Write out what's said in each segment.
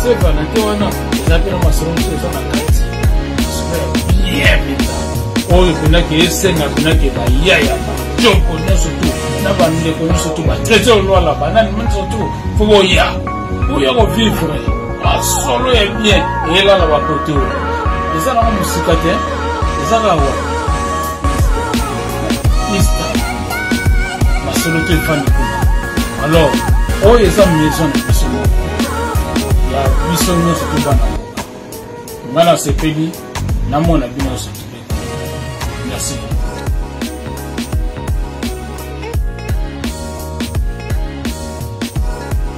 Saint Valentin wana eza mpe na masolo mosusu eza na kati, masolo ya bien mpenza oyo mpendaki esenga mpendaki bayaya bajoko nyonso tu na bandeko nyonso tu batrésor lwala banani nyonso tu fo boya boya kovivre masolo ya bien eyelala bakote oyo eza nango mosika te, eza kaka wa ista masolo to efandi kuna. Alors oyo eza maison na biso moko ya biso nyonso to bana mboka. Ngai nasepeli namona bino nyonso tobeta. Merci beaucoup.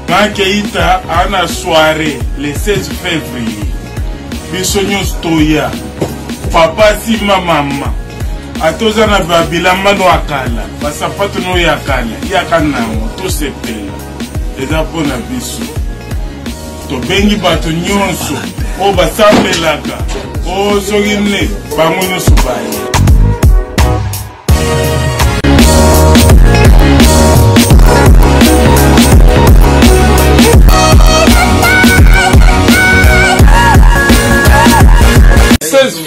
Makeita ana soirée le 16 février, biso nyonso toya, papa nsima mama, ata oza na babilamba no ya kala, basapato no ya kala, yaka nango tosepela, eza mpo na biso. Tobengi bato nyonso oyo basambelaka oyo soki ne bango nyonso baye.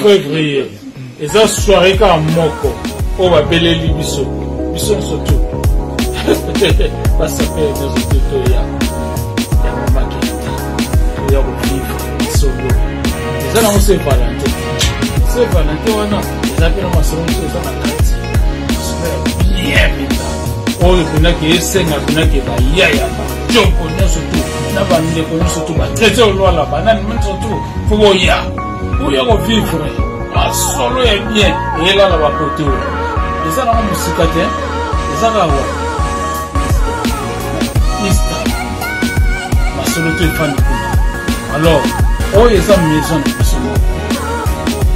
Février eza soirée kaka moko oyo babeleli biso, biso nyonso tu basapele nyonso tu toya ya mama Keita, toya kovivre solo. Eza nango Saint Valentin. Saint Valentin wana eza mpe na masolo mosusu eza na kati, masolo ya bien mpenza oyo mpendaki esenga mpendaki bayaya bajoko nyonso tu na bandeko nyonso tu batrésor lwala banani nyonso tu fo boya boya kovivre masolo ya bien eyelala bakote oyo eza nango mosika te, eza kaka wa ista masolo to efandi kuna. Alors oyo eza maison na biso moko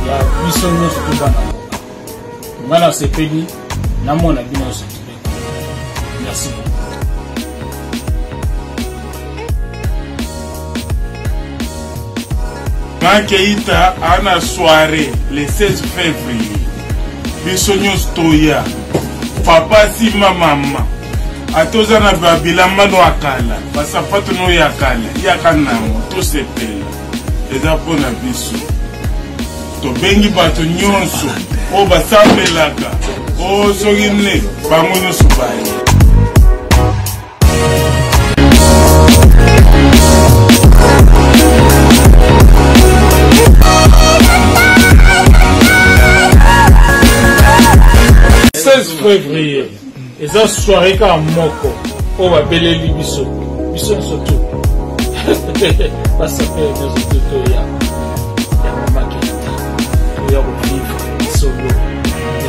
ya biso nyonso to bana mboka. Ngai nasepeli namona bino nyonso tobeta. Merci beaucoup. Makeita ana soirée le 16 février, biso nyonso toya, papa nsima mama, ata oza na babilamba no ya kala, basapato no ya kala, yaka nango tosepela, eza mpo na biso. Tobengi bato nyonso oyo basambelaka oyo soki ne bango nyonso baye. Février eza soirée kaka moko oyo babeleli biso, biso nyonso tu basapele nyonso tu toya ya mama Keita, toya kovivre solo.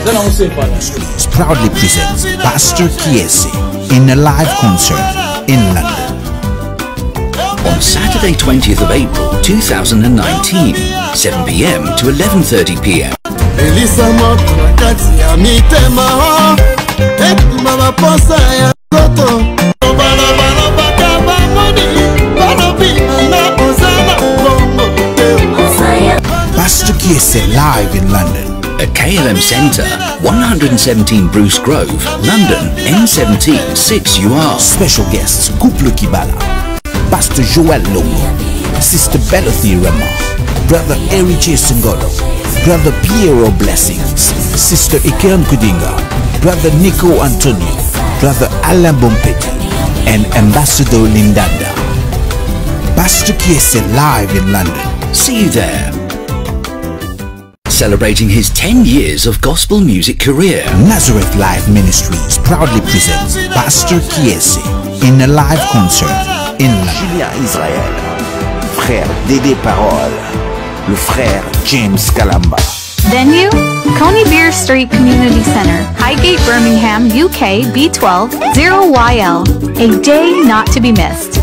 Eza nango Saint Valentin. Proudly presents Pastor Kiese in a live concert in London. On Saturday 20th of April 2019, 7 p.m. to 11:30 p.m. Elisa moto na kati ya mitema etumba baposa ya nzoto balabalabaka bamoni balobina na oza na bongo te. Pastor Kiese live in London. At KLM Centre, 117 Bruce Grove, London, N17 6UR. Special guests Couple Kibala, Pastor Joel Longo, Sister Belothy Rema, Brother Eriche Singolo, Brother Piero Blessings, Sister Ikern Kudinga, Brother Nico Antonio, Brother Alain Bompeti, and Ambassador Lindanda. Pastor Kiese live in London. See you there. Celebrating his 10 years of gospel music career. Nazareth Life Ministries proudly presents Pastor Kiese in a live concert in London. Julien Israël, frère Dédé Parole, le frère James Kalamba. Venue, Coney Beer Street Community Center, Highgate, Birmingham, UK, B12, 0YL. A day not to be missed.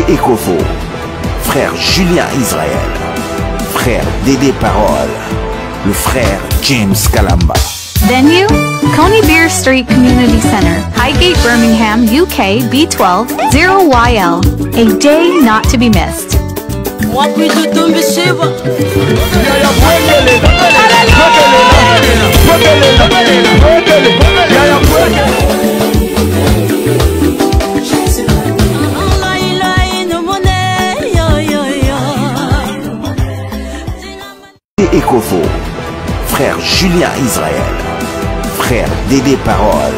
Ekofo, frère Julien Israël, frère Dédé Parole, le frère James Kalamba. Venue? Coney Beer Street Community Centre, Highgate, Birmingham, UK, B12, 0YL. A day not to be missed. Ekofo, frère Julien Israël, frère Dédé Parole,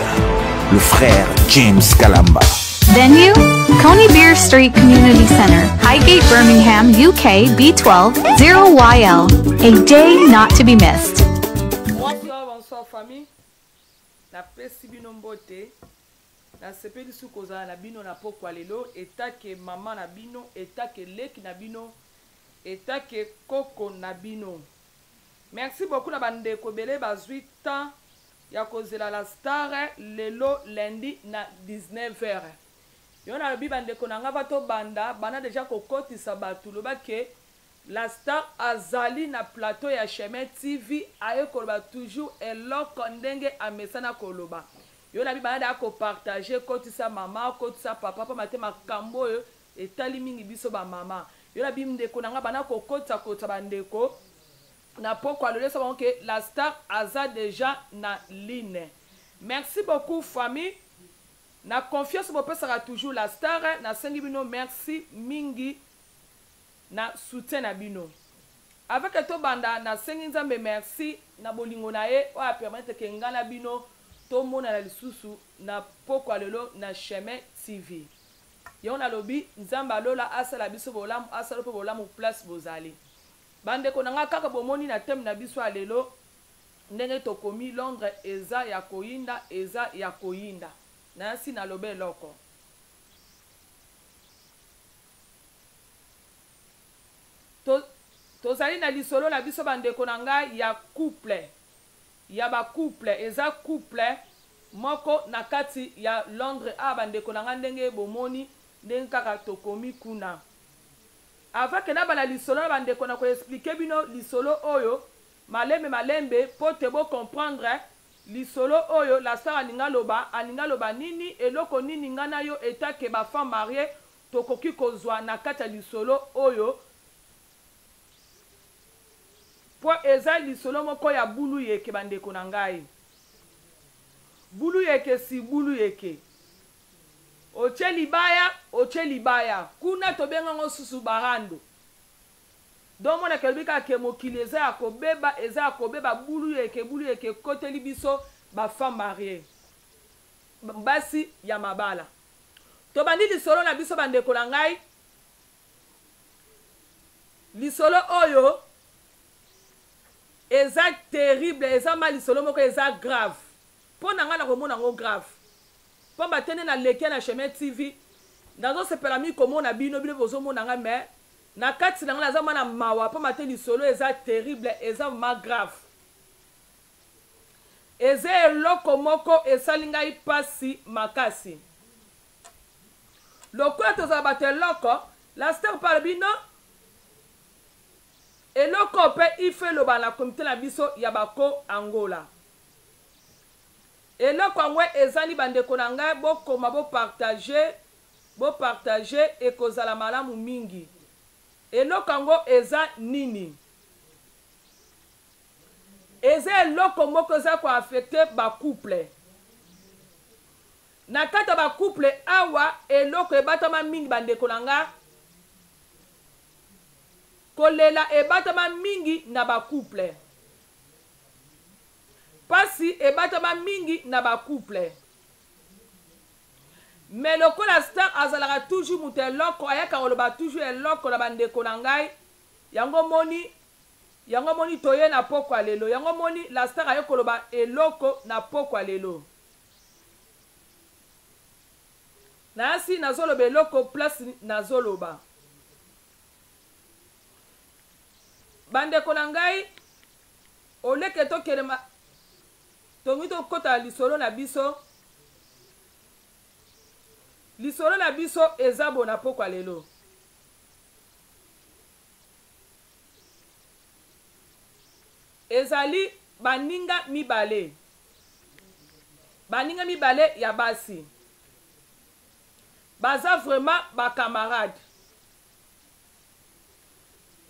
le frère James Kalamba. Venue? Coney Beer Street Community Centre, Highgate, Birmingham, UK, B12, 0YL. A day not to be missed. Bonsoir, bonsoir famille. Napesi bino mbote. Nasepeli su kozala na bino na pokwa lelo etake mama na bino, etake leki na bino, etake koko na bino. Merci beaucoup na bandeko ebele bazwi temps ya kozela la star lelo lundi na 19h. Yo nalobi bandeko na nga va tobanda banda deja kokotisa bato loba ke la star azali na plateau ya Chemin TV aye koloba toujours eloko ndenge amesana koloba. Yo nabi banda deja kopartage, kotisa mama, kotisa papa, pamba te makambo oyo etali mingi biso ba mama. Yo nabi ndeko na nga banda kokotisa kotisa bandeko na pokwa lelo, esa bango ke la star aza deja na ligne. Merci beaucoup famille. Na confiance bopesaka toujours la star, nasengi bino merci mingi na soutien na bino. Avec tobanda, nasengi Nzambe merci na bolingo na ye oyo a permettre ke nga na bino tomonana lisusu na pokwa lelo na Chemin TV. Yango nalobi Nzambe alola asala biso bolamu, asala pe bolamu place bozali. Bandeko na nga kaka bomoni na thème na biso ya lelo ndenge tokomi Londres eza ya koyinda, eza ya koyinda. Nayasi naloba eloko. To, tozali na lisolo na biso bandeko na ngai ya couple, ya ba couple, eza couple moko na kati ya Londres awa bandeko na ngai ndenge bomoni ndenge kaka tokomi kuna. Avant que nabanda lisolo na bandeko na ko expliquer bino lisolo oyo malembe malembe po te bo comprendre lisolo oyo la star alingi aloba, alingi aloba nini, eloko nini ngai na yo etant que ba femmes mariees tokoki kozwa na kati ya lisolo oyo po eza lisolo moko ya bulu yeke bandeko na ngai. Bulu yeke si bulu yeke. Otie libaya, otie libaya. Kuna tobenga ngo susu barando. Donc mona ke lobi kaka ke mokili eza ya kobeba, eza ya kobeba, bulu yeke, bulu yeke ekoteli biso ba femmes mariees. Basi ya mabala. Tobandi lisolo na biso bandeko na ngai. Lisolo oyo eza terrible, eza ma lisolo moko eza grave. Mpo na ngai nakomona yango grave. Pamba te nde naleki na Chemin TV, nazosepela mingi komona bino, bino bozomona ngai mais na kati na ngai naza mwa na mawa pamba te lisolo eza terrible, eza ma grave. Eza eloko moko esali ngai pasi makasi. Lokola tozala bato eloko, la star mpe alobi non, eloko mpe il faut eloba na comité na biso ya bako Angola. Eloko yango ezali bandeko na ngai, bokoma bo partager, bo partager ekozala malamu mingi. Eloko yango eza nini? Eza eloko moko eza ko affecter ba couple. Na kati ya ba couple awa eloko ebatama mingi bandeko na nga, kolela ebatama mingi na ba couple. Pasi ebatama mingi na ba couple. Mais lokola star azalaka toujours moto eloko, ayaka koloba toujours eloko na bandeko na ngai, yango moni Yango omoni toye na pokwa lelo. Yango omoni la star aye koloba eloko na pokwa lelo. Nayasi nazoloba eloko place nazoloba. Bandeko na ngai oleke tokende ma tongi tokota lisolo na biso. Lisolo na biso eza bona pokwa lelo. Ezali baninga mibale. Baninga mibale ya basi. Baza vraiment ba camarades.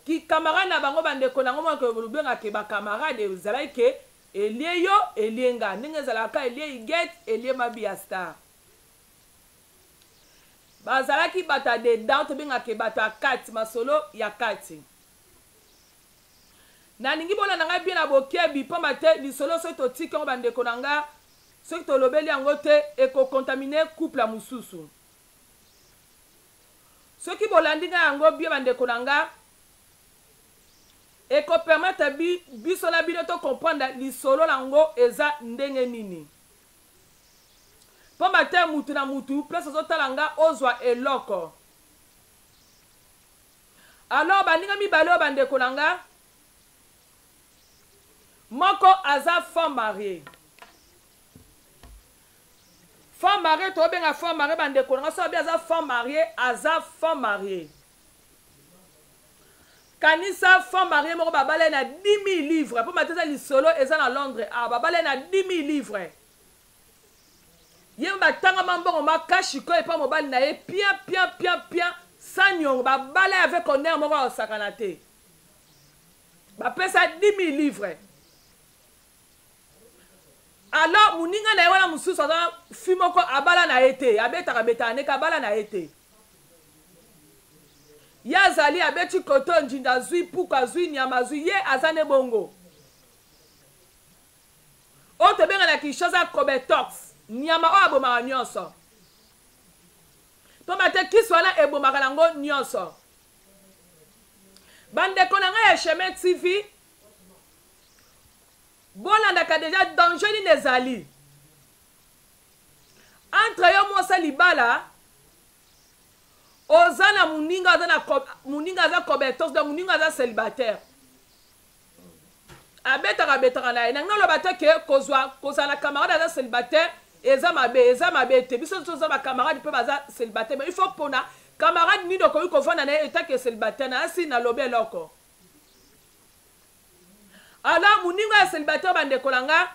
Ki camarade na bango ba ndeko na ngo moko bobenga ke ba camarades ezalaki ke elie yo elie nga ndenge ezalaka elie Huguette elie Mabiya star. Bazalaki bato ya dedans tobenga ke bato ya kati masolo ya kati. Nalingi bolanda ngai bien na bokebi pamba te lisolo soki totiki yango bandeko na nga soki tolobeli yango te eko contaminer couple ya mosusu. Soki bolandi ngai yango bien bandeko na nga eko permettre bi, biso na bino to comprendre lisolo yango eza ndenge nini. Pamba te mutu na mutu place ozotala nga ozwa eloko. Alors baninga mibale oyo bandeko na nga, moko aza femme mariee. Femme mariee tobenga femme mariee bandeko na nga, soki aza femme mariee, aza femme mariee. Kanisa femme mariee moko babala ye na 10 000 livres mpo mateza lisolo eza na Londres awa, babala ye na 10 000 livres. Ye batangama mbongo makasi ko epa mobali na ye pia pia pia pia sans niongo babala ye avec honneur moko ya kosakana te bapesa 10 000 livres alors moninga na ye wana mosusu aza fi moko abala na ye te abetaka betaka ndeke abala na ye te ye azali abeti koto njinda azwi puku azwi nyama azwi ye aza nde bongo Oyo tobenga na Kinshasa cobetox, nyama oyo abomaka nyonso. Pamba te kisi wana ebomaka nango nyonso. Bandeko na ngai ya Chemin TV, bolandaka deja danger nini ezali entre yo mwasi ya libala oza na moninga aza na moninga aza cobetox donc moninga aza célibataire abetaka betaka na ye nangi naloba te ke kozwa kozala na camarade aza célibataire eza mabe eza mabe te biso toza ba camarade mpe baza célibataire mais il faut pona camarade nini okoki kovanda na ye etake célibataire na asi nalobi eloko alors moninga ya célibataire bandeko na nga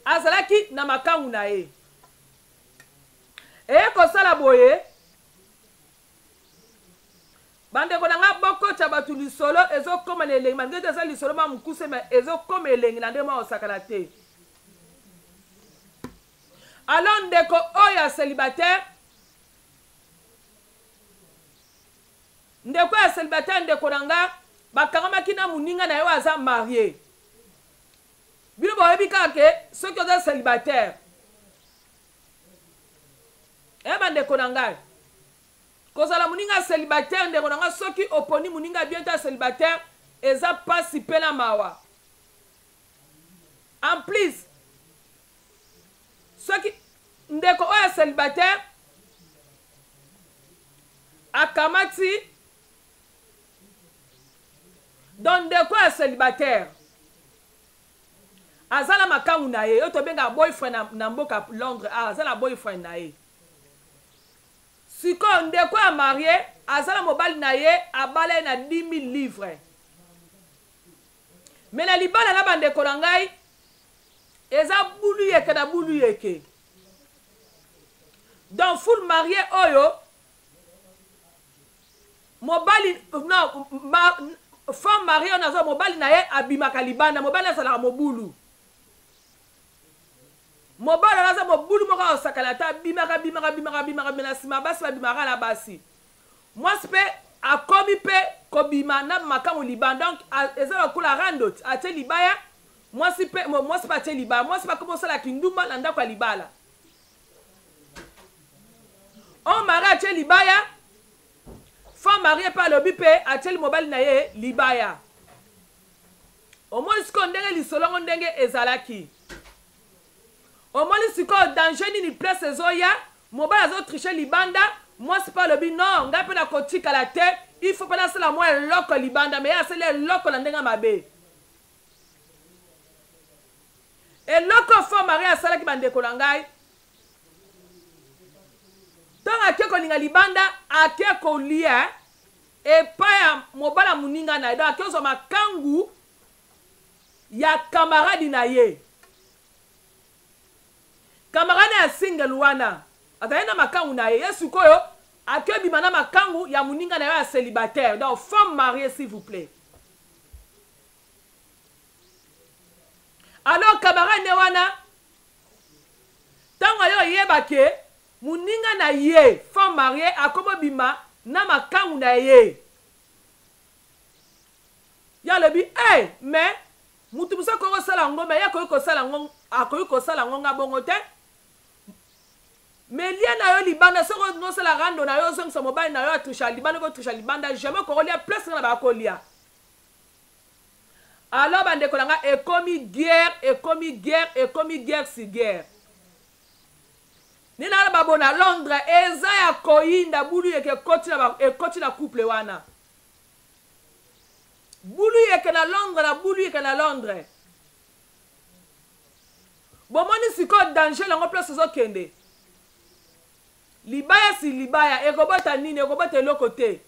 azalaki na makangu na ye eye kosala boye Bandeko na nga bokotya bato lisolo ezokoma na elengi malgre eza lisolo mwa mokuse mais ezokoma elengi na ndenge mwa kosakana te. Alors ndeko oyo ya célibataire ndeko ya célibataire ndeko na nga bakangamaki na moninga na ye oyo aza marie. Bino boyebi kaka ke soki oza célibataire e bandeko na ngai Kozala moninga celibataire ndeko na nga soki oponi moninga bien te ya celibataire eza pasi pe na mawa en plus soki ndeko oyo ya celibataire akamati donc ndeko ya celibataire aza na makangu na ye oyo tobengaka boyfriend na, na mboka londres ah, aza na boyfriend na ye Sikoyo ndeko ya marie aza na mobali na ye abala ye na 10000 livres mais na libala na bandeko na ngai eza bulu yeke na bulu yeke donc full marie oyo mobali non ma, femme marie oyo naza mobali na ye abimaka libanda mobali azalaka mobulu Mobali wana aza mobulu moko akosakana ata abimaka bimaka bimaka bimaka me na nsima basi babimaka na basi mwasi mpe akomi mpe kobima na makango libanda donc eza lokola randot atie libaya mwasi mpe mwasi mpe atie libaya mwasi mpe akomi osala kindumba na ndako ya libala o mari atie libaya femme marie mpe alobi mpe atieli mobali na ye libaya Omoni sikoyo ndenge lisolo yango ndenge ezalaki. Omoni sikoyo danger nini place ezoya, mobali azo tricher libanda, mwasi pe alobi non ngai pe nakotikala te, il faut pe nasala mwa eloko libanda, mais ye asali eloko na ndenge ya mabe. Eloko fort Marie asalaki bandeko na ngai, ntango ake kolinga libanda, ake kolia epai ya mobali ya moninga na ye donc ake ozwa makangu ya camarade na ye. Camarade ya single wana azali na makangu na ye, ye sikoyo ake bima na makangu ya moninga na yo ya célibataire, donc femme mariée s'il vous plaît. Alors camarade ne wana ntango ayo oyeba ke moninga na ye femme mariée akomi obima na makangu na ye, ye alobi hey, mais mutu mosusu akoki kosala yango, mais ye akoki kosala yango, akoki kosala yango nga bongo te. Mais lia na yo libanda, soki olingi osala rando na yo, ozongisa mobali na yo atrisha libanda, okotrisha libanda jamais, okokolia place nga na bakolia. Alors bandeko na nga, ekomi guerre, ekomi guerre, ekomi guerre si guerre. Nini naloba bo na Londres eza ya koyinda, bulu yeke ekoti na, ekoti na couple wana. Bulu yeke na Londres, na bulu yeke na Londres. Bomoni sikoyo danger nango place ozokende. Libaya si libaya, ekobota nini? Ekobota eloko te.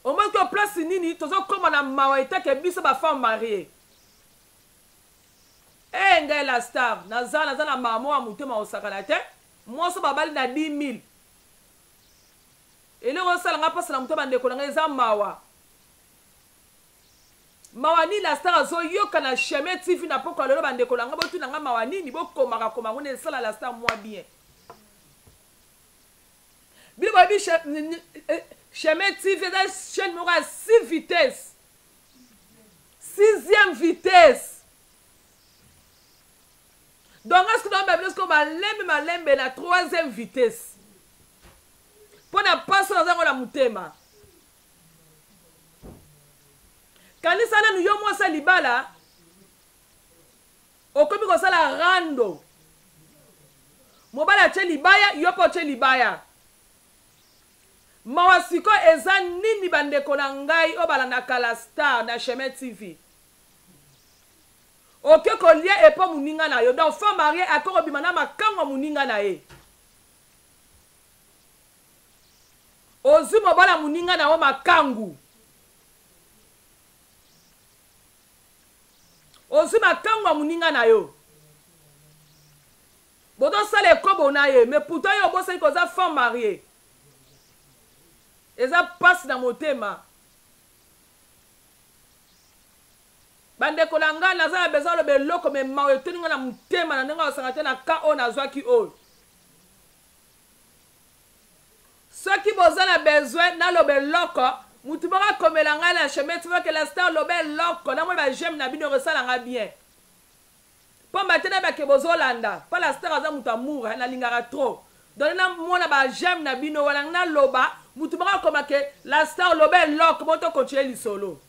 Omoni ko place nini tozokoma na mawa etake biso ba femme mariée. Eh ngai la star, naza naza na mawa moko ya motema kosakana te. Mwasi babali na 10 000. Eloko osala nga mpasi na motema ndeko na ngai eza mawa. Mawa nini la star azoyoka na chemin TV na pokwa lelo bandeko na ngai botuna nga mawa nini bokomaka koma ngo esala la star moi bien. Bino boyebi chemin TV eza chaîne moko ya 6 vitesse. 6e vitesse. Donc est-ce que dans bino sikoyo malembe malembe na 3e vitesse. Mpo na mpasi naza yango na motema. Kanisa nanu yo mwasi ya libala okomi kosala rando, mobali atie libaya, yo mpe otie libaya. Mawa sikoyo eza nini bandeko na ngai oyo balandaka la star na chemin TV? Oke kolia epo moninga na yo, donc femme mariée ake kobima na makango ya moninga na ye. Ozwi mobali ya moninga na yo makangu, ozwi makangu ya moninga na yo, bozosala ekobo na ye, mais pourtant yo obosani koza femme mariée. Eza pasi na motema. Bandeko na ngai, naza na besoin aloba eloko, mais mawa etondi ngai na motema na ndenge akosanga te na cas oyo nazwaki oyo. Soki boza na besoin naloba eloko, mutu moko akomela ngai na chemin ti que la star loba eloko, namoni ba j'aime na bino ekosala ngai bien. Pamba te nayeba ke bozolanda, pa la star aza mutu amour, nalingaka trop. Donc namona ba j'aime na bino wana naloba, mutu moko akoma ke la star loba eloko, bo to continuer lisolo.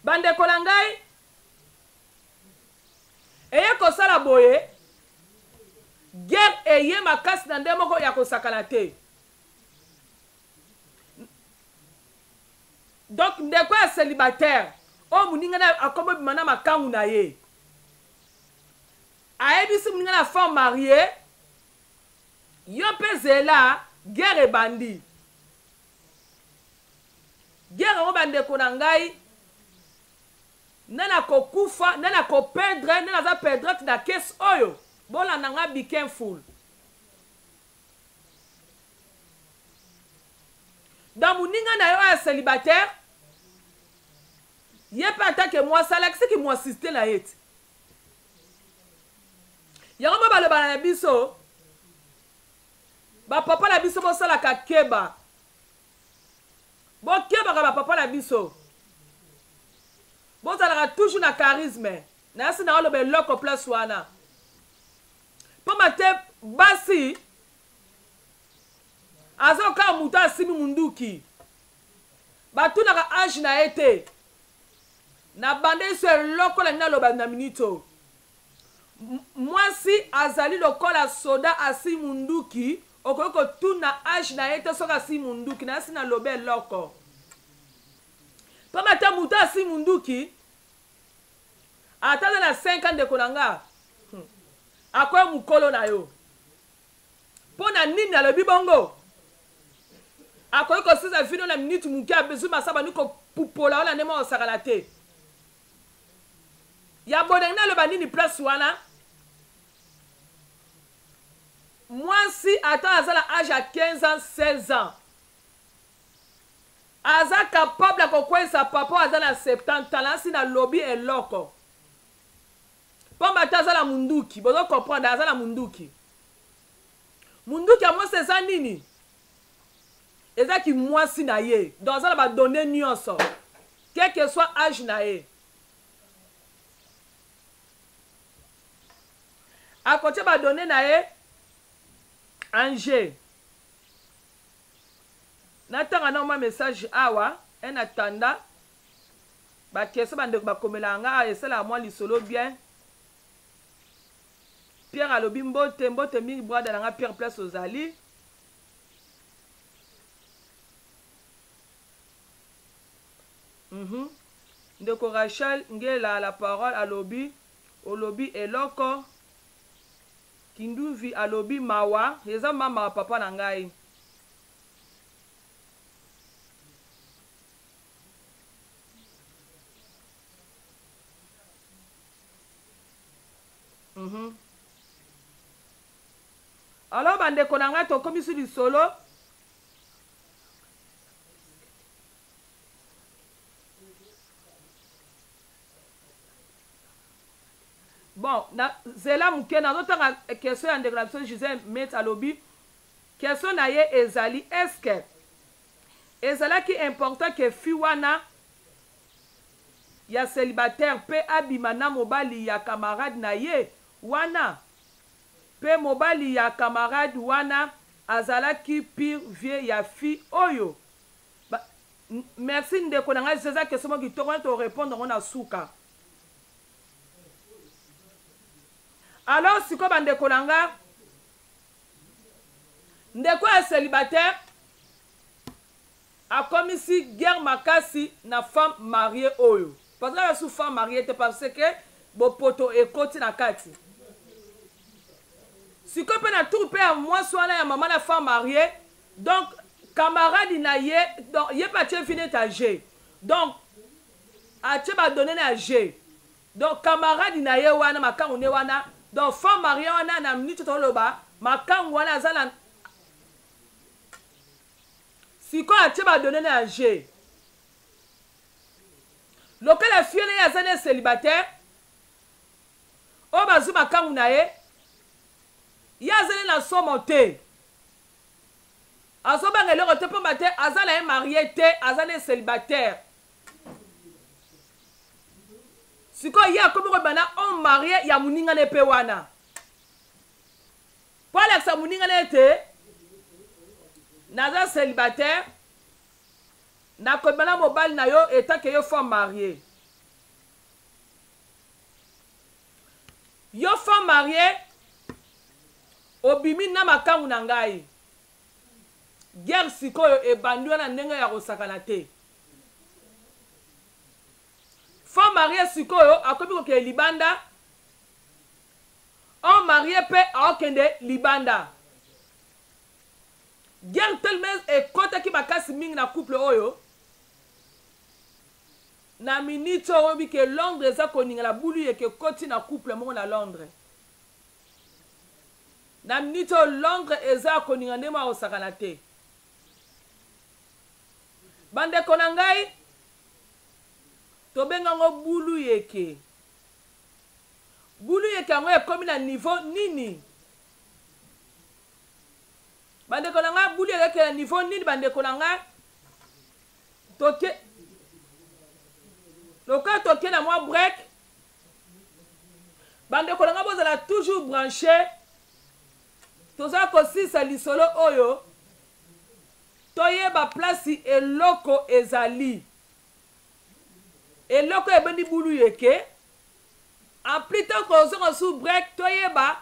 Bandeko na ngai, eye kosala boye, guerre eye makasi na nde moko ya kosakana te. Donc ndeko ya célibataire oyo moninga na akomi obima na makangu na ye, ayebisi moninga na femme mariée, yo mpe zela guerre ebandi. Guerre yango bandeko na ngai, nani akokufa, nani akoperdre, nani aza perdrete na kese oyo? Bolanda nga be careful. Donc moninga na yo oyo ya célibataire, ye mpe atake mwasi alakisaki mwasiste na ye te. Yango mpo balobana na biso bapapa na biso, bosalaka keba, bokebaka bapapa na biso, bozalaka toujours na charisme. Nayasi na oloba eloko place wana pamba te basi aza kaka moto asimi munduki, batunaka age na ye te. Na bande so eloko na naloba na minute oyo, mwasi azali lokola soda asimi munduki, okoki kotuna age na ye te soki asimi munduki. Nayasi naloba eloko pamba te moto asimi munduki ata aza na 5 ans, ndeko na nga, akoya mokolo na yo. Mpo na nini alobi bongo? Akoki kosilisa vino na minute moke, azwi masa abandi kopupola wana ndenge moko kosakana te. Ya bolingi naloba nini place wana? Mwasi ata aza na age ya 15 ans, 16 ans, aza capable ya kokweyisa papa oyo aza na 70 ans. Nasi nalobi eloko pamba te aza na munduki, bozo comprendre, aza na munduki. Munduki ya mwasi eza nini? Eza kimwasi na ye, donc aza na ba données nyonso, quel que soit age na ye. Akotia ba données na ye en jeu. Natanga na mwa message awa en attendant ba question bandeko bakomelaka nga awa, esalaka mwa lisolo bien. Pierre alobi mbote, mbote mingi brother na nga Pierre place ozali. Mm -hmm. Ndeko Rachel Ngela la parole alobi olobi eloko. Kinduvi alobi mawa eza mama wa papa na ngai. Mm -hmm. Alors bandeko na ngai tokomisi lisolo. Bon, na zela moke nazotanga question ya ndeko na biso Gisèle Metz alobi question na ye ezali est-ce que ezalaki important que fille wana ya celibataire pe abima na mobali ya camarade na ye wana? Pe mobali ya camarade wana azalaki pire vieux ya fille oyo? Ba, merci ndeko na ngai, eza question moko kitoko wana to repondre yango na suka. Alors sikoyo bandeko na nga, ndeko ya celibataire akomisi guerre makasi na femme mariée oyo, parce que aza femme mariée te, parce que bopoto ekoti na kati. Sikoyo mpe na tour mpe ya mwasi wana ya mama na femme mariée, donc camarade na ye, donc ye mpe atie vie neti age, donc atie ba données na age, donc camarade na ye wana makangu ne wana, donc femme mariée wana na minute toloba makangu wana aza na sikoyo atie ba données na age, lokola fille na ye aza ne célibataire oyo bazwi makangu na ye, ye azali na somo te, azobanga eloko te mpamba te aza na ye marie te, aza ne célibataire. Sikoyo ye akomi koyeba na homme marie ya moninga ne mpe wana mpo alakisa moninga na ete naza célibataire, nakoyeba na mobali na yo etake yo femme marie. Yo femme marie obimi na makangu na ngai. Guerre sikoyo ebandi wana ndenge ya kosakana te. Femme marie sikoyo akomi kokende libanda, homme marie pe aokende libanda. Guerre tellement ekotaki makasi mingi na couple oyo. Na minute oyo oyebi ke Londres eza koningana bulu yeke ekoti na couple moko na Londres. Na minute oyo Londres eza ya koningana ndenge moko akosakana te. Bandeko na ngai, tobenga ngo bulu yeke. Bulu yeke yango ekomi na niveau nini? Bandeko na ngai, bulu yeke na niveau nini bandeko na ngai? Toke lokola toke na mwa break, bandeko na ngai bozala toujours branche. Toza kosilisa lisolo oyo toyeba place eloko ezali, eloko ebendi bulu yeke. En plus tant kozonga sous break, toyeba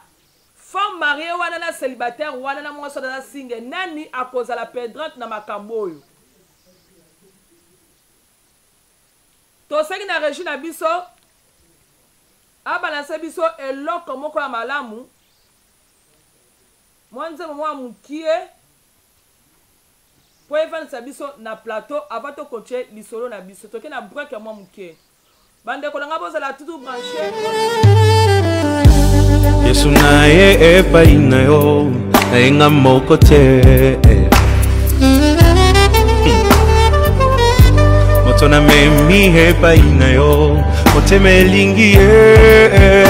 femme mariée wana na célibataire wana na mwasi wana na single, nani akozala perdante na makambo oyo. Tosengi na régie na biso abalanse biso eloko moko ya malamu, mwa nzembo mwa mokie. mpo evandisa biso na plateau avant to continuer lisolo na biso. Toke na break ya mwa moke. Bandeko na ngai bozala tutu branche. Yesu na ye epai na yo nayenga moko te moto namemi epai na yo motema elingi ye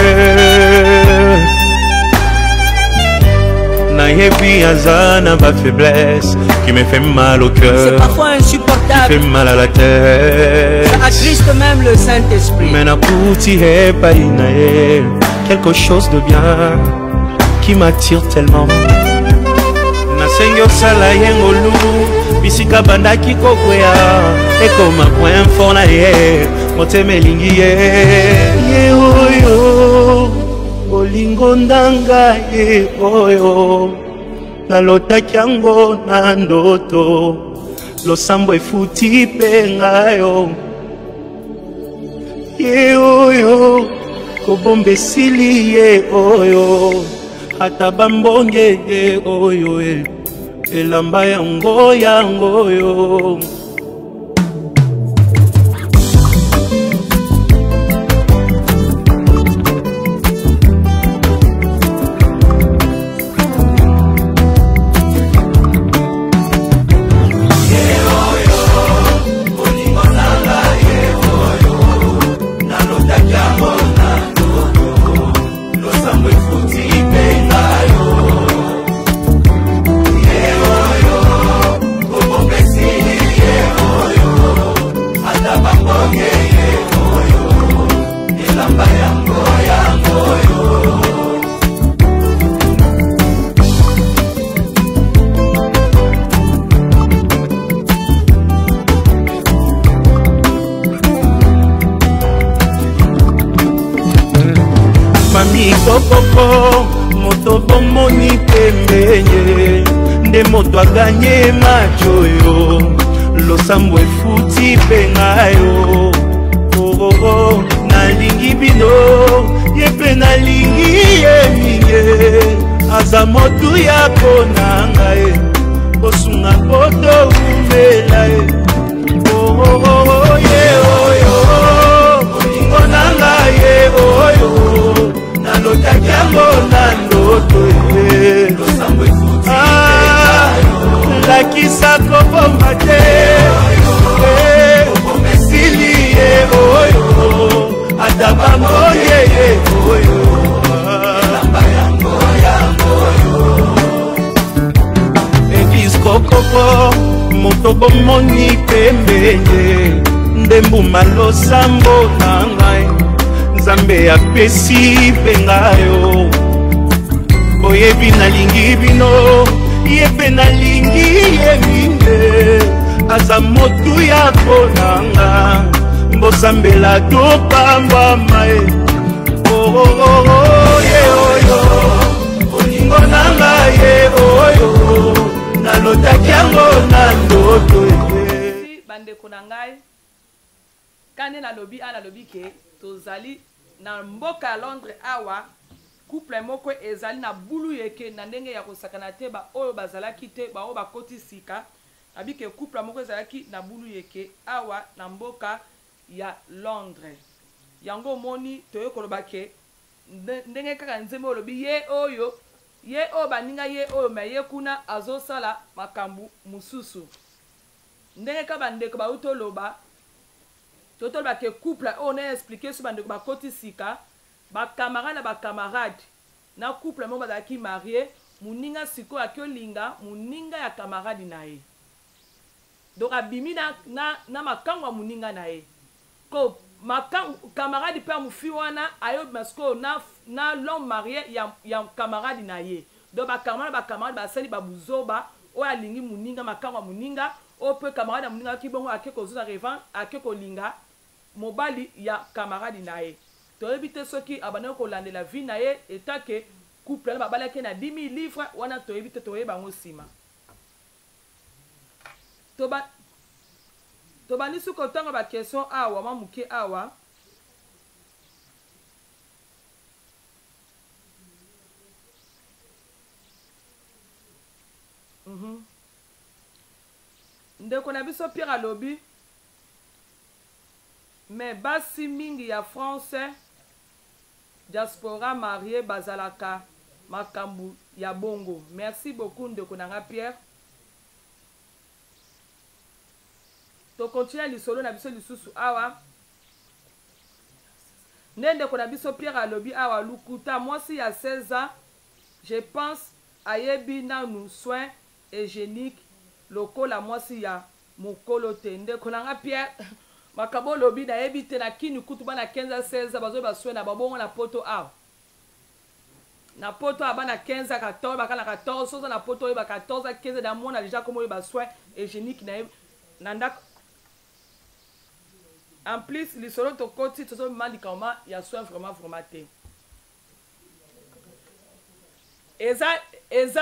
nayebi aza na ba faiblesse qui me fait mal au cœur. C'est parfois insupportable. Qui fait mal à la tête. Ça attriste même le Saint-Esprit. Mais nakuti epai na ye quelque chose de bien qui m'attire tellement. Nasengi osala ye ngolu bisika bandaki kokwea ekoma point fort na ye motema elingi ye ye oyo bolingo ndanga ye oyo nalotaki yango na ndoto losambo efuti mpe ngayo ye oyo kobomba esili ye oyo ata bambonge ye oyo e elamba yango yango oyo. Mami kokoko moto bomoni pembeni nde moto aganye match oyo losambo efuti mpe ngai yo. Oh, oh, oh, nalingi bino ye mpe nalingi ye mingi aza motuya mpo na ngai kosunga po toumela ye. Oh, oh, oh, oh, ye oyo bolingo na ngai ye oyo nalotaki yango na ndoto ye. Ah, lakisa kobomba te esili ye oyo ata bamoye ye oyo. Eglise kokoko moto bomoni pembeni nde mbuma losambo na ngai nzambe apesi mpe ngai yo. Boyebi nalingi bino ye mpe nalingi ye mingi aza motuya mpo na nga mbosambela topambwama ye. Oh, oh, oh, oh, ye oyo bolingo na ngai ye oyo nalotaki yango na ndoto ye. Bandeko na ngai kande nalobi a nalobi ke tozali na mboka ya Londres awa couple moko ezali na bulu yeke na ndenge ya kosakana te ba oyo bazalaki te ba oyo bakoti sika abi ke couple moko ezalaki na bulu yeke awa na mboka ya Londres. Yango omoni toye koloba ke ndenge kaka nzembo olobi ye oyo ye oyo baninga ye oyo me ye kuna azosala makambo mosusu ndenge kaka bandeko bauti oloba totoloba ke couple oyo na explique so bandeko bakoti sika ba camarade na ba camarade na couple moko bazalaki marie moninga sikoyo akiolinga moninga ya camarade na ye donc abimi na, na, na makango ya moninga na ye ko makangu camarade mpe ya mofi wana ayobima sikoyo na, na l'homme marie ya, ya camarade na ye donc bacamarade na bacamarade basali babuzoba oyo alingi moninga makango ya moninga oyo mpe camarade ya moninga ayoki bongo ake kozwa revanche ake kolinga mobali ya camarade na ye. Toyebi te soki abandaki kolandela vie na ye etake couple wana babalaki ye na 10 000 livres wana toyebi te toyeba yango nsima. Toba tobandisi kotanga ba question awa mwa moke awa. Mm -hmm. Ndeko na biso Pierre alobi mais basi mingi ya France diaspora marie bazalaka makambu ya bongo. Merci beaucoup ndeko na nga Pierre. To continuer lisolo na biso lisusu awa. Nde ndeko na biso Pierre alobi awa lukuta mwasi ya 16 ans je pense ayebi nanu soin hygienique lokola mwasi ya mokolo te. Ndeko na nga Pierre makambo olobi nayebi te na kini kutu bana 15 ans 16 ans bazoyeba soin na bango bongo na poto awa na poto awa bana 15 ans 14 baka na 14 soza na poto oyeba 14 ans 15 na mwana deja komo oyeba soin hygienique na ye na ndako. En plus lisolo tokoti tozobima likambo ya soin vraiment vraiment te. Eza eza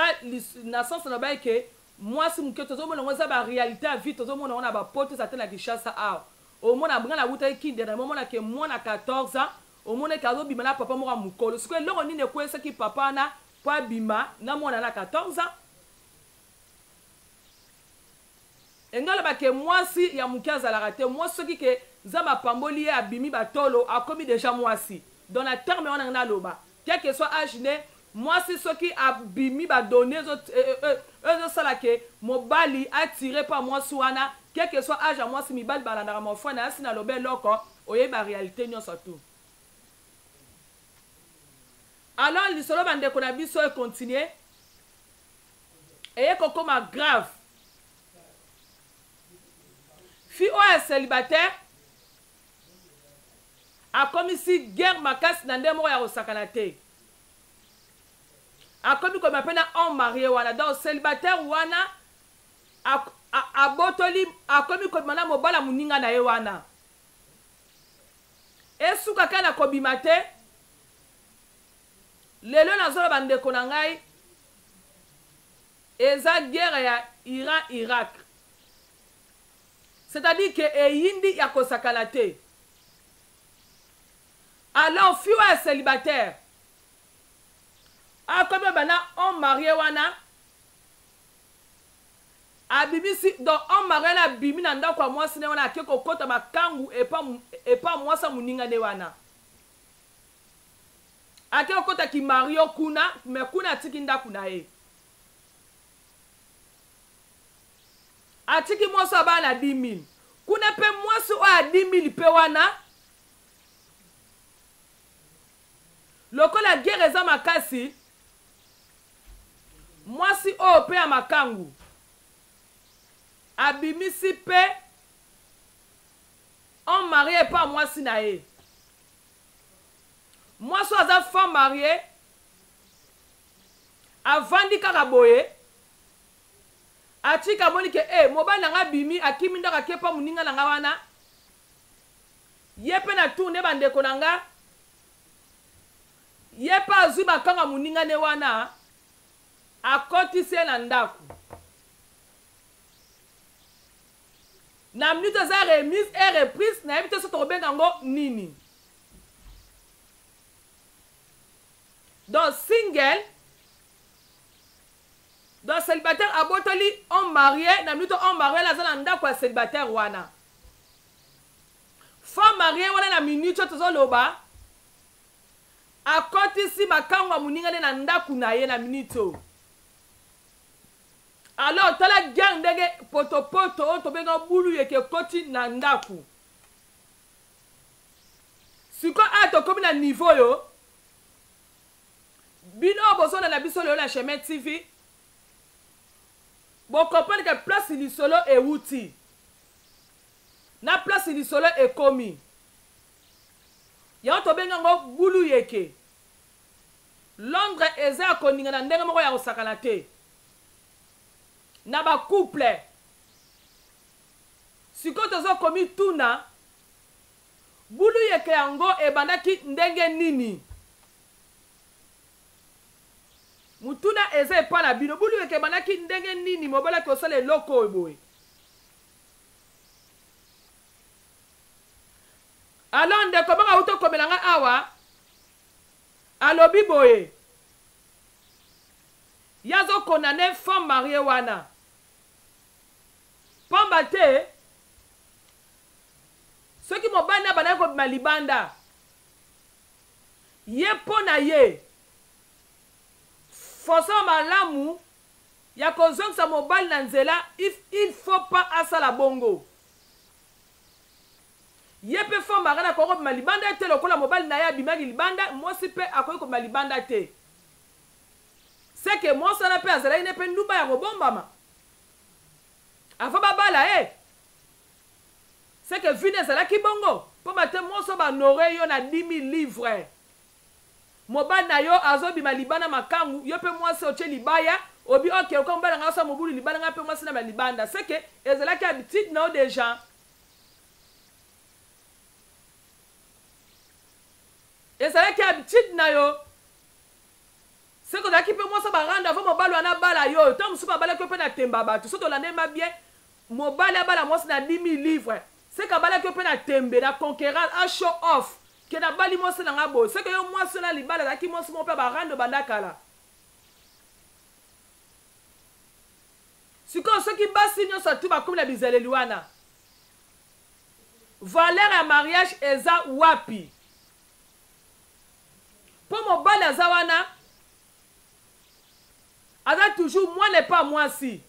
na sens na baye ke mwasi moke tozomona yango eza ba réalité ya vie, tozomona yango na bapoto eza te na Kinshasa awa. Omona nga nawutaki Kinde na momona ke mwana 14 ans omona ke azobima na papa moko ya mokolo. Sikoyo eloko nini ekweyisaki papa wana po abima na mwana na 14 ans? Enga aloba ke mwasi ya moke azalaka te. Mwasi soki ke Nzambe apamboli ye abimi batolo akomi deja mwasi. Donc na terme wana nga naloba quel que soit age ne mwasi soki abimi ba données ezo sala ke mobali atire pa mwasi wana quel que soit age ya mwasi mibali balandaka mon frère na yasi naloba eloko oyebi ba realite nyonso tout. Alors lisolo ba ndeko na biso e continuer eye kokoma grave. Fille oyo ya célibataire akomisi guerre makasi na ndenge moko ya kosakana te. Akomi kobima mpe na homme marié wana. Donc célibataire wana abotoli, akomi kobima na mobala moninga na ye wana. Esuka kaka na kobima te. Lelo nazoloba ndeko na ngai, eza guerre ya Iran-Irak. C'est-à-dire que eyindi ya kosakana te. Alors fille oyo ya célibataire akomi bana homme marié wana abimisi, donc homme marié wana abimi na ndako ya mwasi ne wana ake kokota makangu epa mwasi ya moninga ne wana. Ake kokota ki mario kuna, mais kuna atiki ndako na ye. Atiki mwasi oyo abala na 10 000. Kuna pe mwasi oyo ya 10 000 pe wana, lokola guerre eza makasi, mwasi oyo pe ya makangu abimisi pe homme marié epa mwasi na ye. Mwasi oyo aza femme mariée, avandi kaka boye, atika amoni ke, eh, mobali na nga abimi, akimi ndako ake pa moninga na nga wana. Ye pe na tourne ba ndeko na nga, ye pe azwi makango ya moninga ne wana, akotisi ye na ndako. Na minute eza remise et reprise, nayebi te soki tokobenga yango nini. Donc single, donc célibataire abotoli homme marié, na minute homme marié aza na ndako ya célibataire wana. Femme mariée wana na minute oyo tozoloba akotisi makango ya moninga nde na ndako na ye na minute oyo. Alors tala guerre ndenge potopoto oyo tobenga bulu yeke ekoti na ndako. Sikoyo awa tokomi na niveau oyo bino oyo bozolanda biso lelo na Chemin TV bo comprendre que place lisolo ewuti na place lisolo ekomi. Yango tobenga yango bulu yeke. Londres eza ya koningana ndenge moko ya kosakana te na ba couple. Sikoyo tozo komituna bulu yeke yango ebandaki ndenge nini? Motuna eza epa na bino, bulu yeke ebandaki ndenge nini mobali ake osala eloko oyo boye? Alors ndeko moko awuti okomela nga awa alobi boye, ye azo condamner femme mariee wana. Pamba te soki mobali na abandaki kobima libanda, ye mpo na ye façon ya malamu ya kozongisa mobali na nzela if il faut pas asala bongo. Ye mpe femme mariee akoki kobima libanda te lokola mobali na ye abimaki libanda, mwasi mpe akoki kobima libanda te. C'est que mwasi wana mpe azalaki ne mpe ndumba ya kobombama avant babala ye. C'est que vie ezalaki bongo pamba te mwasi oyo ba honore yo na 10 000 livres, mobali na yo azobima libanda makangu, yo mpe mwasi otie libaya, obi ok, oka mobali nga asala mobulu libanda, nga mpe mwasi na libanda, c'est que ezalaki habitude na yo déjà, ezalaki habitude na yo. Soki ozalaki mpe mwasi baranda avant mobali wana abala yo, ntango mosusu babalaki yo mpe na temba bato. Soki tolandeli ma bien, mobali abala mwasi na 10 000 livres, seke abalaki yo mpe na tembe, na conquérant, a show off ke nabali mwasi na nga boye. Seke yo mwasi na libala azalaki mwasi moko mpe barando banda kala. Sikoyo soki basi nyonso atu bakomi na bizaleli wana, valeur ya mariage eza wapi? Mpo mobali aza wana, aza toujours mwana epa mwasi.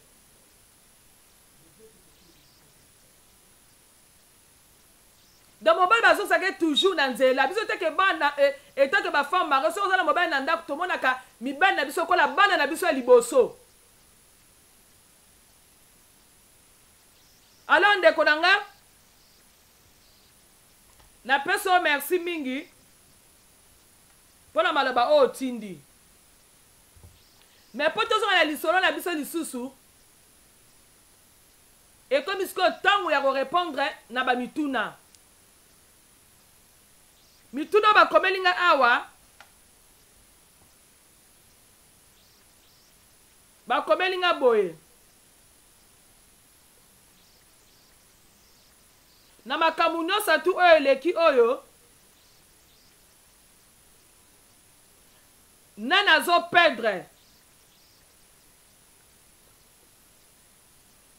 Donc mobali bazosaka toujours na nzela. Biso teke bana etake bafemme marie, soki oza na mobali na ndako, tomonaka mibali na biso kola bana na biso ya liboso. Alors ndeko na nga, napesi yo merci mingi mpo na maloba oyo otindi. Me mpo tozonga na lisolo na biso lisusu, ekomi sikoyo ntango ya korepondre na bamituna. Mituna oyo bakomeli ngai awa, bakomeli ngai boye: na makambo nyonso atu oyo eleki oyo, nani azoperdre,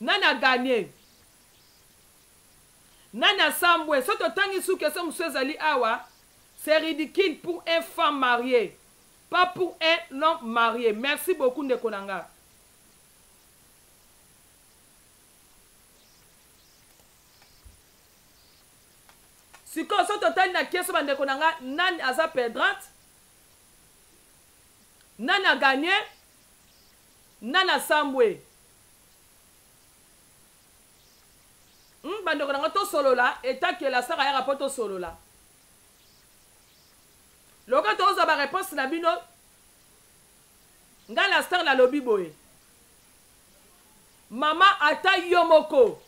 nani aganye, nani asambwe? So totangi su question mosusu ezali awa: c'est ridicule pour un femme mariée, pas pour un homme marié. Merci beaucoup, ndeko na nga. Sikoyo so totali na keso, bandeko na nga, nani aza perdante, nani aganye, nani asambwe? Bandeko na nga, tosolola. Etakela saka yaka mpo tosolola. Lokola tozwa baréponse na bino, ngai la star nalobi boye: mama, ata yo moko,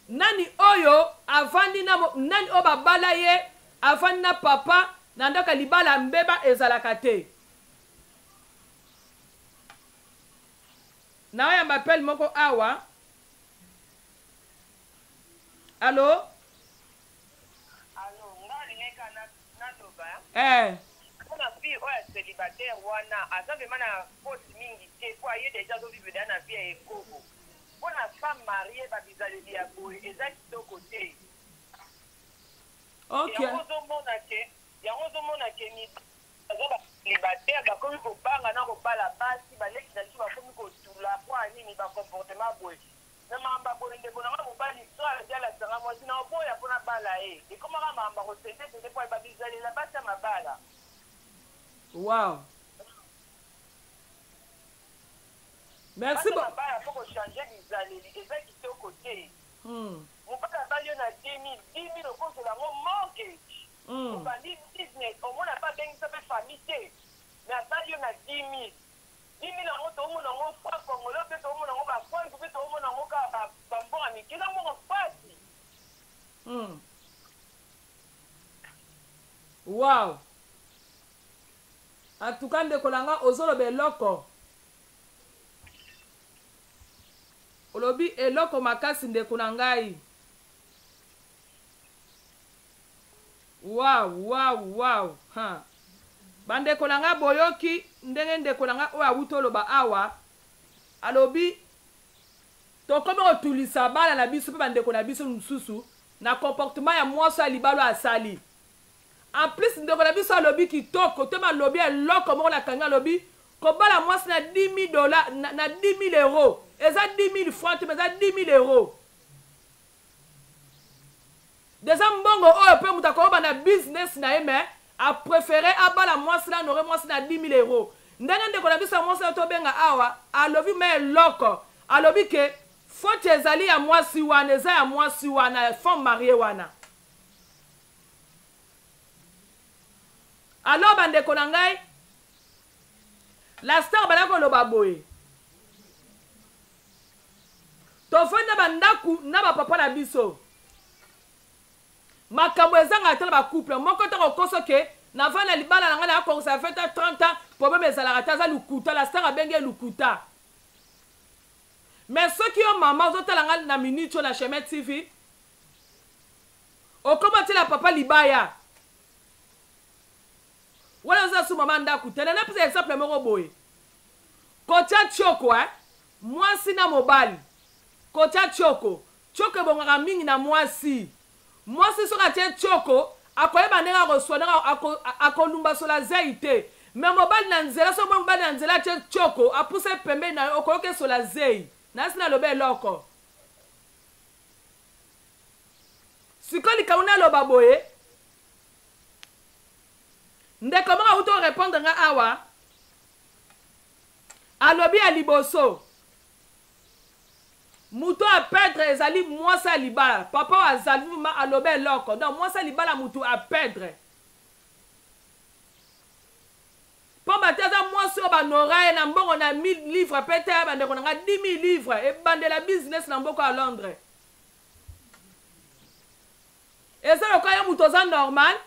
nani oyo avandi na nani oyo babala ye, avandi na papa na ndako ya libala, mbeba ezalaka te? Naoyamba appel moko awa. Allo? Allo, nga alingaki kaka naloba. Eh. Mpona fille oyo ya célibataire wana, aza vraiment na faute mingi te, po aye déjà azovivre deja na vie ya ekobo. Mpona femme mariée, babizaleli ya boye eza kitoko te. Yango ozomona ke baza bacélibataire bakomi kobanga na kobala basi. Baleki na biso bakomi kotula po ya nini bacomportement boye na makambo ya boye. Ndeko nanga mobali so alobi alakisanga mwasi na oboya mpona bala ye, ekomaka makambo ya kosente sente po ayeba bizalela basi ya mabala. Wow, merci. Basi ya mabala fo kochange bizaleli, eza kitoko te. Mobali abali yo na 10 000, 10 000 okozela yango mortgage, obandi business, omona mpe abengisa mpe famille te, mais abali yo na 10 000. 10 000 yango toomona yango franc congolais mpe toomona yango bafranc mpe toomona yango kaka bambongo mike, eza mbongo mpasi. Wow, en tout cas ndeko na nga, ozoloba eloko, olobi eloko makasi, ndeko na ngai. Wow. Ha, bandeko na ngai, boyoki ndenge ndeko na ngai oyo awuti oloba awa. Alobi tokomi kotulisa bana na biso mpe bandeko na biso mosusu na comportement ya mwasi ya libala oyo asali. En plus ndeko na biso alobi kitoko to alobi eloko moko nakangi, alobi kobala mwasi na 10 000 dollars, na 10 000 euros, eza 10 000 francs te, mais eza 10 000 euros. Deja mbongo oyo mpe moto akoyoba na business na ye, mais a prefere abala mwasi na honore mwasi na 10 000 euros. Ndenge ndeko na biso ya mwasi oyo tobenga awa alobi ma eloko, alobi ke faute ezali ya mwasi wana, eza ya mwasi wana ya femme mariée wana. Alors bandeko na ngai, la star banda koloba boye, tofandi na bandako na bapapa na biso, makambo ezangaka te na bacouple moko te. Kokoso ke navandi na libala na ngai nakokisa 20 ans, 30 ans, problème ezalaka te, aza lukuta. La star abenge lukuta. Mais soki yo mama ozotala ngai na minute oyo na Chemin TV, okoma otiela papa libaya wana, oza su mama ndako te. Napesa exemple moko boye: kotia tioko, eh? Mwasi na mobali kotia tioko, tioko ebongaka mingi na mwasi. Mwasi soki atie tioko, akoyeba ndenge akoswa, ndenge akolumbasola zei te. Me mobali na nzela, soki mobali na nzela atie tioko, apusa pembeni na yo, okoyoka esola zei. Nasi naloba eloko sikoyo, likambo naloba boye, ndeko moko awuti orépondre nga awa, alobi ya liboso, moto aperdre ezali mwasi ya libala. Papa oyo azali ma alobi eloko, donc mwasi ya libala moto aperdre, mpo te aza mwasi oyo banora ye na mbongo na 1000 livre mpe te. Bandeko na nga, 10 000 livre ebandela business na mboka ya Londres eza lokola ye moto oza normal,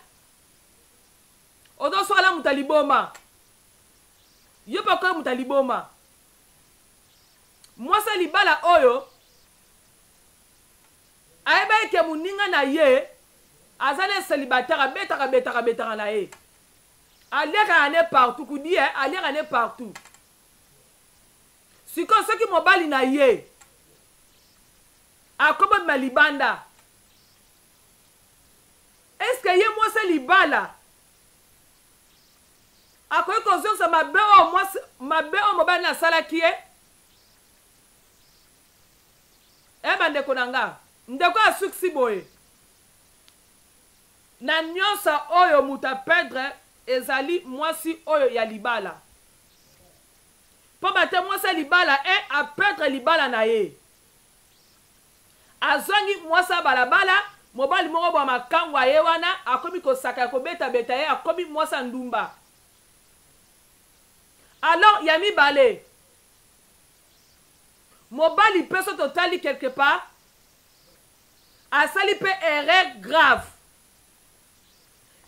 ozoswala moto ya liboma, yo mpe okoyi moto ya liboma. Mwasi ya libala oyo ayeba eke moninga na ye aza na célibataire, abetaka betaka betaka na ye, aliaka ne partout, kudi aliaka ne partout. Sikoyo soki mobali na ye akobobima libanda, eske ye mwasi libala akoki kozongisa mabe oyo mwasi, mabe oyo mobali na asalaki ye? E bandeko na nga, ndeko asukisi boye: na nyonso oyo moto aperdre ezali mwasi oyo ya libala, mpo bate mwasi ya libala e aperdre libala na ye, azwangi mwasi ya balabala, mobali moko bwa makango aye wana, akomi kosaka ya kobetabeta ye, akomi mwasi ya ndumba. Alors ya mibale, mobali mpe so totali quelque part asali mpe erreur grave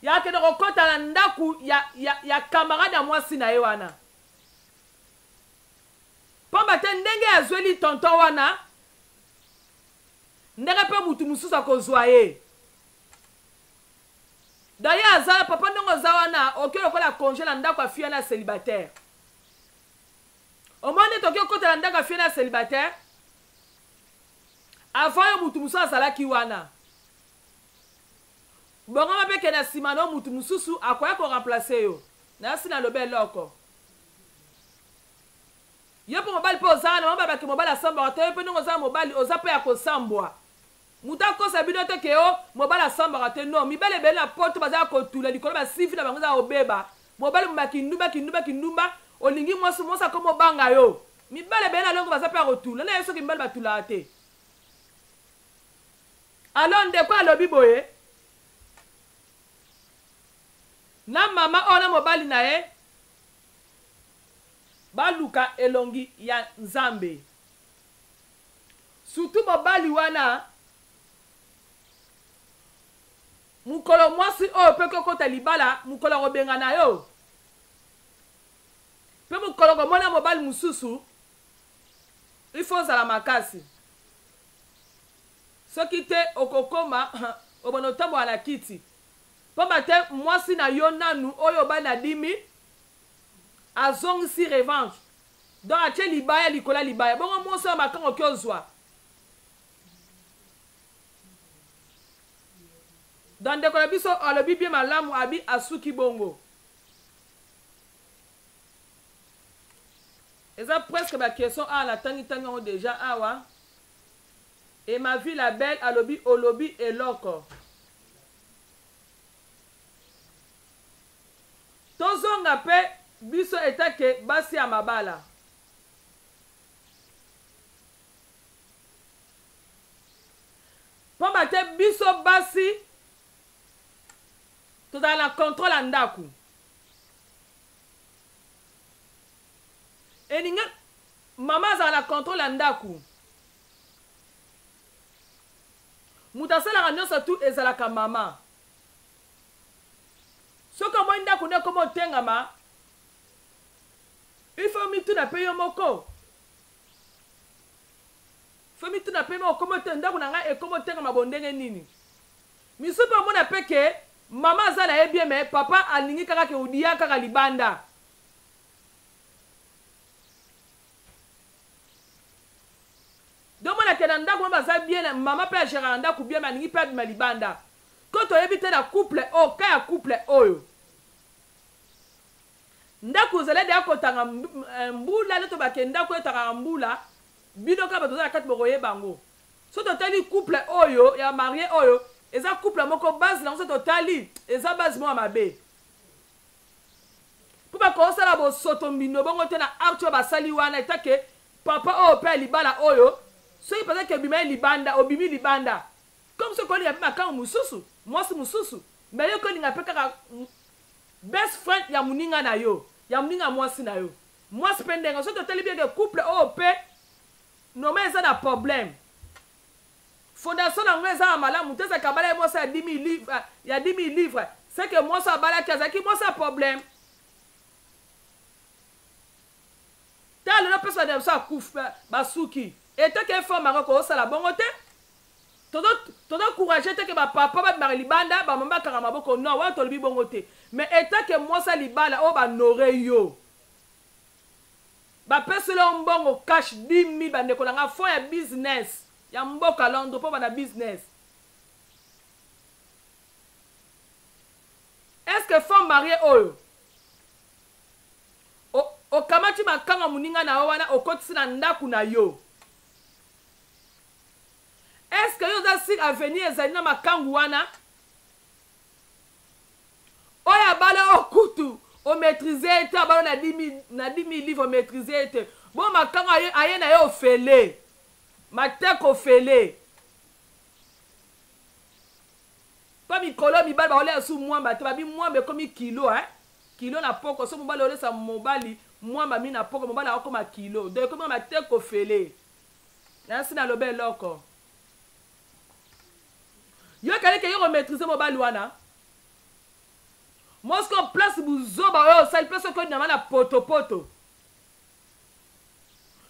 ya akende kokɔta na ndako ya camarade ya mwasi na ye wana, pamba te ndenge azweli tonton wana, ndenge mpe mutu mosusu akozwa ye. D'ailleurs aza papa, ndenge oza wana, oke lokola congé na ndako ya fille na célibataire. Omoni nde toki okota na ndako ya fille na célibataire, avant yo mutu mosusu azalaki wana, bongama mpe ke na nsima na yo mutu mosusu akoya koremplacer yo. Nayasi naloba eloko, yo mpe mobali mpe oza wana, mama babaki mobali asambwaka te. Yo mpe ndenge oza mobali, oza mpe ya kosambwa. Moto akosa bino te ke o mobali asambwaka te, non. Mibali ebele na poto baza ya kotula likolo, basifi na bango eza kobeba. Mobali kindumba, kindumba, kindumba, olingi mwasi, mwasi akoma obanga yo. Mibali ebele na longo baza mpe ya kotula na ye, soki mibali batulaka te. Alors ndeko alobi boye na mama oyo na mobali na ye baluka elongi ya Nzambe, surtout mobali wana. Mokolo mwasi oyo mpe kokota libala, mokolo akobenga na yo mpe mokolo komona mobali mosusu, il faut ozala makasi. Soki te, okokoma obanda otambola na kiti, pamba te mwasi na yo nanu oyo obali na 10 000 azongisi revanche. Donc atie libaya likolo ya libaya. Bongo mwasi ya makango oki ozwa. Donc ndeko na biso alobi bien malamu abi asuki bongo. Eza presque ba question awa na tangi tangi yango deja awa. Et ma vie la belle alobi olobi eloko. Tozonga pe biso eta ke basi ya mabala. Pamba te biso basi tozala na controle ya ndaku. Elingi mama azala na controle ya ndaku. Moto asalaka nyonso tu ezalaka mama. Soki omoni ndako nde ekoma otengama, il faut mituna pe yo moko. Faut mituna pe moko okoma te ndako na ngai ekoma otengama bo ndenge nini? Misusu pe omona pe ke mama aza na ye bien mais papa alingi kaka ke odia kaka libanda. Donc omona ke na ndako mama aza bien, mama pe a geraka ndako bien mais alingi pe abima libanda. Ko toyebi te na couple oyo, cas ya couple oyo. Ndako ezali deja kotanga eh, mbula nde tobake ndako etangaka mbula, bino kaka bato boza na kati bokoyeba yango. Soki totali couple oyo ya marie oyo eza couple moko base nango soki totali eza base moko ya mabe. Mpo bakosala bosoto mbindo bongo te na acte oyo basali wana etake papa oyo mpe ya libala oyo soki mpenza ke obima ye libanda obimi libanda Comme soki olinga pe makangu mususu, mwasi mususu, mais yo kolinga pe kaka best friend ya muninga na yo, ya muninga ya mwasi na yo. Mwasi pe ndenge, soki totali bien ke couple oyo pe normal eza na problème. Fondation na ngo eza ya malamu te, ezalaka abalaki mwasi ya 10000 livres, ya 10000 livres, c'est que mwasi abalaki azalaki mwasi ya problème. Ta lelo pesa na biso akufi basuki. Eteke femme yango kosala bongo te. Tozo tozo courage te ke ba papa ba bimaka libanda ba mama bakanga maboko non wana tolobi bongo te mais etant ke mwasi ya libala oyo ba nore yo bapeseli yo mbongo cash 10000 bandeko na nga fond ya business ya mboka Londres mpo bana business est ce que femme mariée oyo okamati makanga moninga na yo wana okotisi na ndako na yo Est ce que yo oza sur avenir ezali na makangu wana? Oyo abala oyo kutu o maîtriser ye te abala na 10000 na 10000 livres o maîtriser ye te. Bo makangu aye, aye na ye ofele. Mateko ofele. Pa mikolo mibali baolia su mwamba te babi mwamba ekomi kilo hein. Kilo na poko so mobali olesa mobali mwamba mi na poko mobali akokoma kilo. Donc ekomi mateko ofele. Nasi naloba eloko. Yo kali ke yo ko maîtriser mobali wana. Mosco place buzoba oyo osali place oyo na poto poto.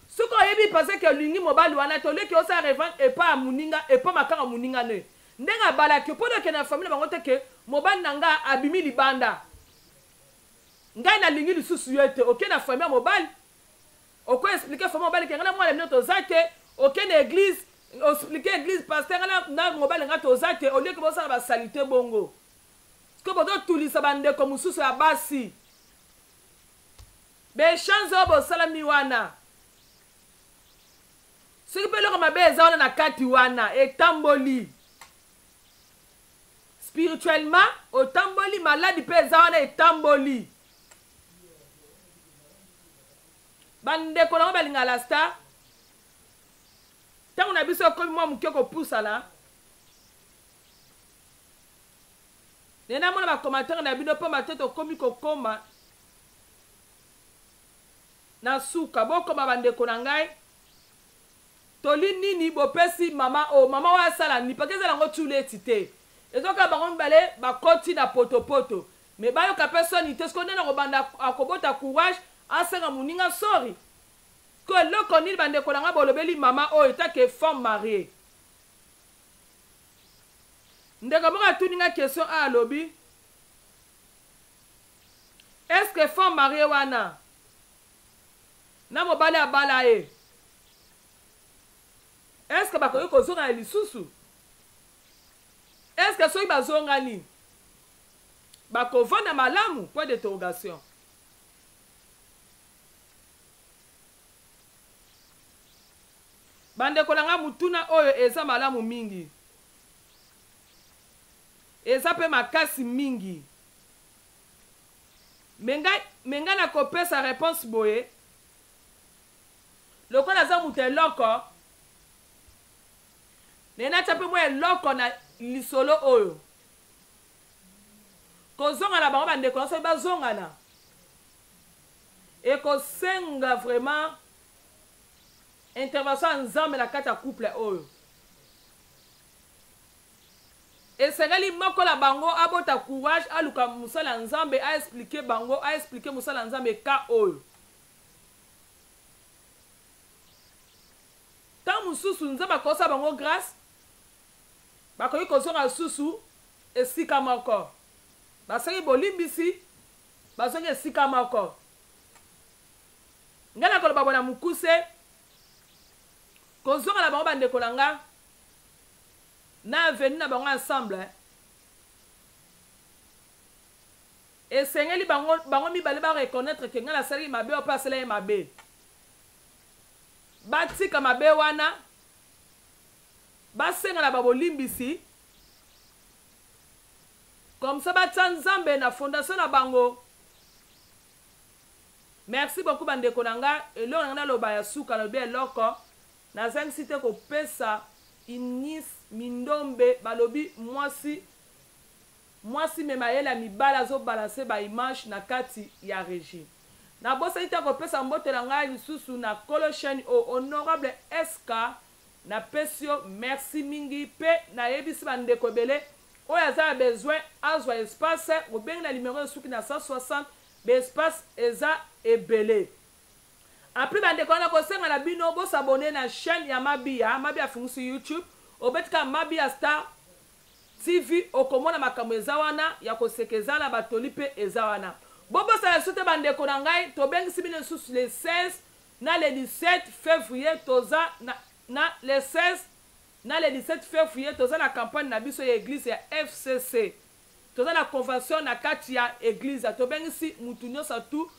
Soki oyebi parce que olingi mobali wana te oleki osala revenge epa ya moninga epa makanga moninga ne ndenge abalaki yo mpo na okende na famille na bango te ke mobali na nga abimi libanda ngai nalingi lisusu yo te oke na famille ya mobali Oko expliquer famille mobali ke nga na mwana bino toza te, oke na eglise o expliquer eglise pasteur nga na, na mobali nga toza te au lieu ke bosala ba salite bongo. Sikoyo bozo tulisa ba ndeko mosusu ya basi. Ba echange oyo bosalami wana. Soki pe eloko mabe eza wana na kati wana etamboli. Spirituellement otamboli maladi pe eza wana etamboli. Ba ndeko na ngo balinga la star tango na biso ekomi mwa moke kopusana ne namona ba commentaire na bino pamba te tokomi kokoma na suka bokoma bandeko na ngai toli nini bopesi mama oyo mama oyo asala nini pake ezala yango tuleti te ezoka bango mibale bakoti na potopoto Mais bayoka pe soni te sikoyo nani akobanda akobota courage asenga muninga sorry sikoyo eloko nini bandeko na nga bolobeli mama oyo take femme mariee ndeko moko atuni nga question a alobi est ce que femme mariee wana Na mobali abala ye, est-ce que bakoki kozongana lisusu? Est-ce que soki bazongani bakovanda malamu? Point d'interrogation. Bandeko na nga, motuna oyo eza malamu mingi, eza mpe makasi mingi. Me ngai, me ngai nakopesa reponse boye, lokola aza moto eloko, naye natya mpe mwa eloko na lisolo oyo. Kozonga na bango, bandeko na soki bazongana, ekosenga vraiment intervention ya Nzambe na kati ya couple oyo. Esengeli moko na bango abota courage, aluka mosali ya Nzambe, a expliquer bango, a expliquer mosali ya Nzambe cas oyo. Tango mosusu Nzambe akosala bango grace, bakoki kozonga lisusu esika moko. Basengi bolimbisi, bazongi esika moko. Ngai nakoloba boye na mokuse, kozonga na bango bandeko na nga, na avenue na bango ensemble, esengeli bango, bango mibale ba reconnaitre que ngai nasalaki mabe, oyo mpe asalaki mabe. Batika mabe wana, basenga na babolimbisi, comme ça batia Nzambe na fondation na bango. Merci beaucoup bandeko na nga. Eloko na nga naloba ya suka, nalobi eloko nazangisi te kopesa Eunice Mindombe. Balobi mwasi mwasi me mayele ya mibali azo balancer ba image na kati ya regie. Nabosani te kopesa mbote na ngai lisusu na kolo chaine oyo, honorable SK, napesi yo merci mingi pe nayebisi ba ndeko ebele oyo aza na besoin azwa espace, obengi na numero esuki na 160, ba espace eza ebele. Apres bandeko wana kosenga na bino bo s'abonner na chaine ya Mabiya, Mabiya afungisi YouTube, obeti kaka Mabiya Star TV okomona makambo eza wana ya koseka eza na batoli pe eza wana. Bobosana lisusu te bandeko na ngai, tobengisi bino lisusu le 16 na le 17 fevrier, toza na, na le 16 na le 17 fevrier toza na campagne na biso ya eglise ya FCC. Toza na convention na kati ya eglise, tobengisi mutu nyonso tu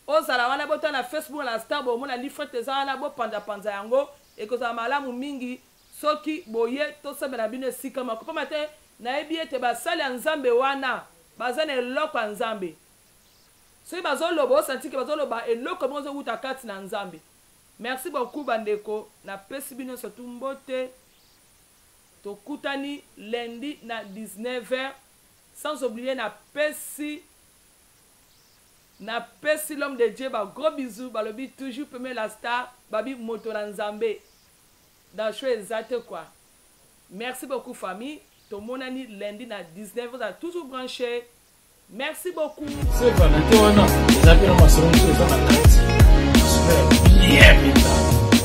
ozala wana. Botala na Facebook na Star, bomona lifret eza wana, bopanza panza yango, ekozala malamu mingi soki boye tosambela bino esika moko, pamba te nayebi ete basali ya Nzambe wana baza na eloko ya Nzambe. Soki bazoloba, osanti ke bazoloba eloko moko ezowuta kati na Nzambe. Merci beaucoup bandeko, napesi bino nyonso tu mbote. Tokutani lundi na 19h. Sans oublier napesi napesi l'homme de Dieu ba gros bisous, balobi toujours peme la star, babi moto na Nzambe dans show eza te quoi. Merci beaucoup famille, tomonani lundi na 19h, ozala toujours branché. Merci beaucoup. Saint Valentin wana eza mpe na masolo mosusu eza na kati, masolo ya bien mpenza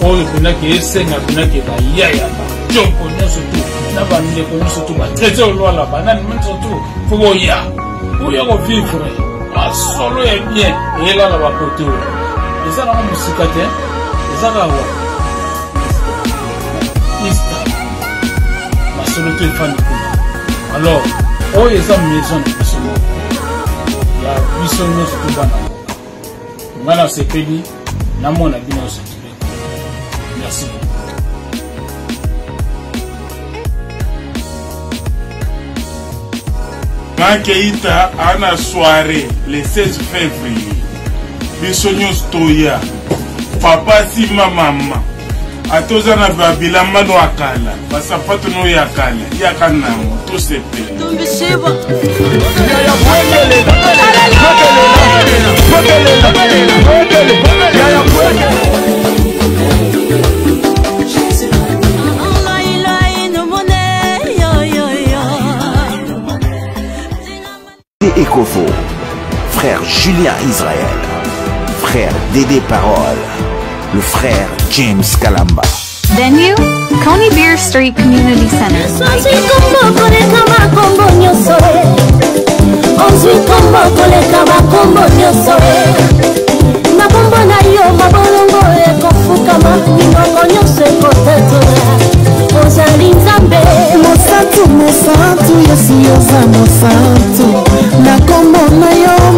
oyo mpenza ke esenga mpenza ke bayaya bajoko nyonso tu na bandeko nyonso tu batraite olwala banani nyonso tu fo boya boya kovivre masolo ya bien eyelala bakote oyo eza nango mosika te, eza kaka wa ista masolo to efandi kuna. Alors oyo eza maison na biso moko ya biso nyonso to bana mboka. Ngai nasepeli namona bino nyonso. Merci beaucoup. Makeita ana soirée le 16 février, biso nyonso toya, papa nsima mama, ata oza na babilamba no ya kala, basapato no ya kala, yaka nango tosepela. Ekofo, frère Julien Israël, frère Dédé Parole, le frère James Kalamba. Venue, Coney Beer Street Community Center. Ozwi kombo koleka bakombo nyonso na kombo na yo. Yesu, yoza mosantu na kombo na yo.